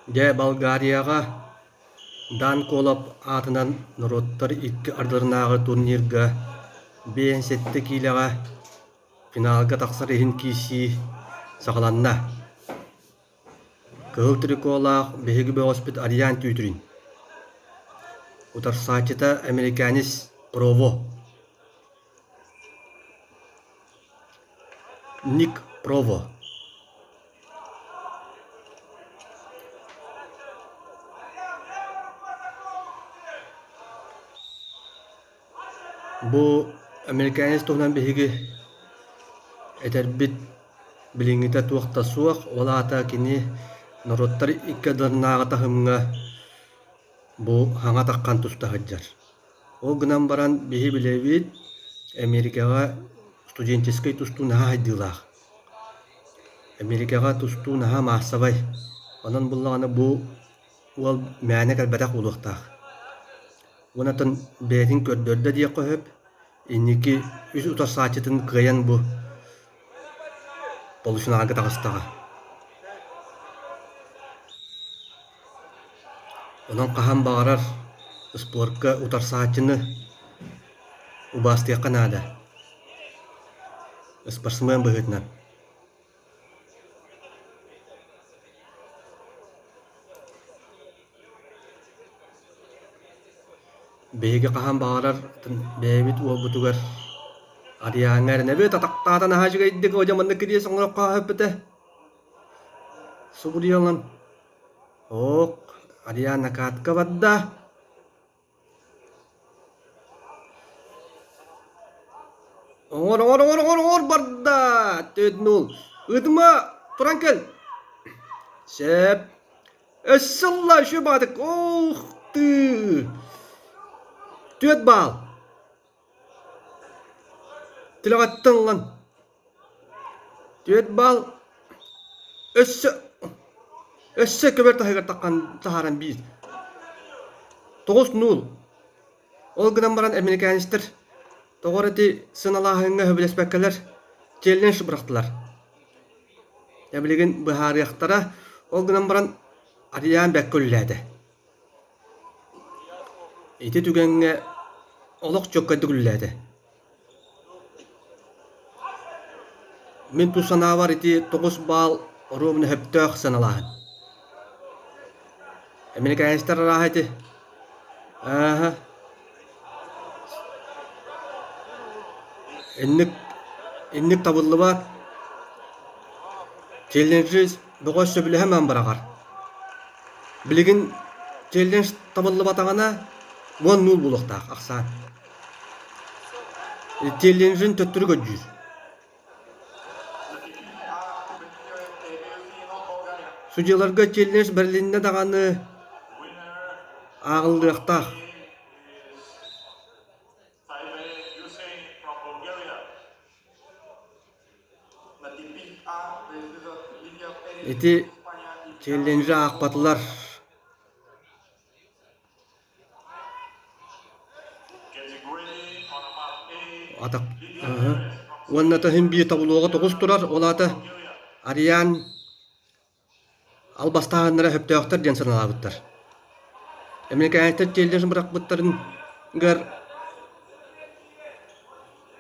Дьэ, Болгарияҕа Дан Колов аатынан норуоттар икки ардыларынааҕы турнирга 57 киилэҕэ финалга тахсар иһин киирсии саҕаланна. Кыһыл триколаах биһиги бөҕөспүт Ариан Тютрин. Утарсааччыта американец Прово. Ник Прово. Бу американец туһунан биһиги этэрбит билиҥҥитэ туох да суох, ол аата кини норуоттар икки ардыларынааҕы таһымҥа бу хаҥа таххан туста сылдьар. Ол гынан баран биһи билэбит, Америкаҕа студенческай тустуу наһаа сайдыылаах. Америкаҕа тустуу наһаа маассабай. Онон буллаҕына бу уол мээнэ кэлбэтэх буолуохтаах. Уонна бэйэтин көрдөрдө диэххэ сөп, инники үс утарсааччытын кыайан бу полуфиналга таҕыстаҕа. Онон хаһан баҕарар спорка утарсааччыны убаастыахха наада. Спортсмен быһыытынан. Биһиги хаһан баҕарар бэйэбит уолбутугар Ариаҥҥа эрэнэбит, атахтаата наһаа үчүгэйдик, о дьэ маннык кириэс оҥороххо сөппүтэ. Субуруйалан Ок, Ариан накатка барда. Оҥор, оҥор, оҥор, оҥор, оҥор барда! Түөтнул. Ыытыма, туран кэл. Сөп. Өссө ылла, үчүгэй баҕатык. Ух ты! Түөт баал. Тилэҕэттэн ылан. Түөт баал. Өссө өссө көбөр таһыгар таххан таһааран биир. 9-0. Ол гынан баран эмирикээнистэр тоҕо эрэ ити сыаналааһыҥҥа сөбүлэспэккэлэр челлендж бырахтылар. Дьэ билигин быһаарыахтара. Ол гынан баран Ариан бэккэ үлэлээтэ. Ити түгэҥҥэ олох чуоккайдык үлэлээтэ. Мин тус санаабар ити 9 баал оруобуна сөптөөх сыаналааһын. Эмирикээнистэр арааһа ити ааһа инник инник табыллыбат челленджи бөҕө сөбүлэһэн баран быраҕар. Билигин челлендж табыллыбатаҕына 10-0 буолуохтаах ахсаан. Челленджин төттөрү көрдүүр. Судьуйаларга челлендж бэрилиннэ даҕаны ааҕыллыахтаах. Ити челленджи аахпатылар. Атах Уонна таһын биир таблоҕа тоҕус турар, ол аата Ариан албастааһыннара сөптөөхтөр диэн санаалаабыттар. Эмиэрикээннэр тиэллэн бырахпыттарыгар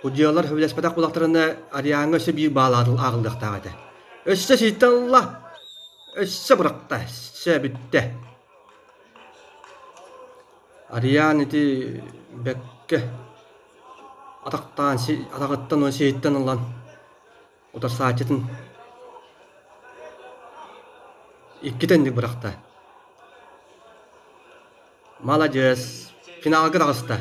судьуйалар сөбүлэспэтэх буоллахтарына Ариаҥҥа өссө биир баал ааҕыллыахтаах этэ. Өссө сийтэн ылла, өссө бырахта, өссө бүттэ. Ариан ити бэккэ атахтаан атаҕыттан уонна сиһиттэн ылан утарсааччытын икки тэнник бырахта. Маладьыас, финалга таҕыста.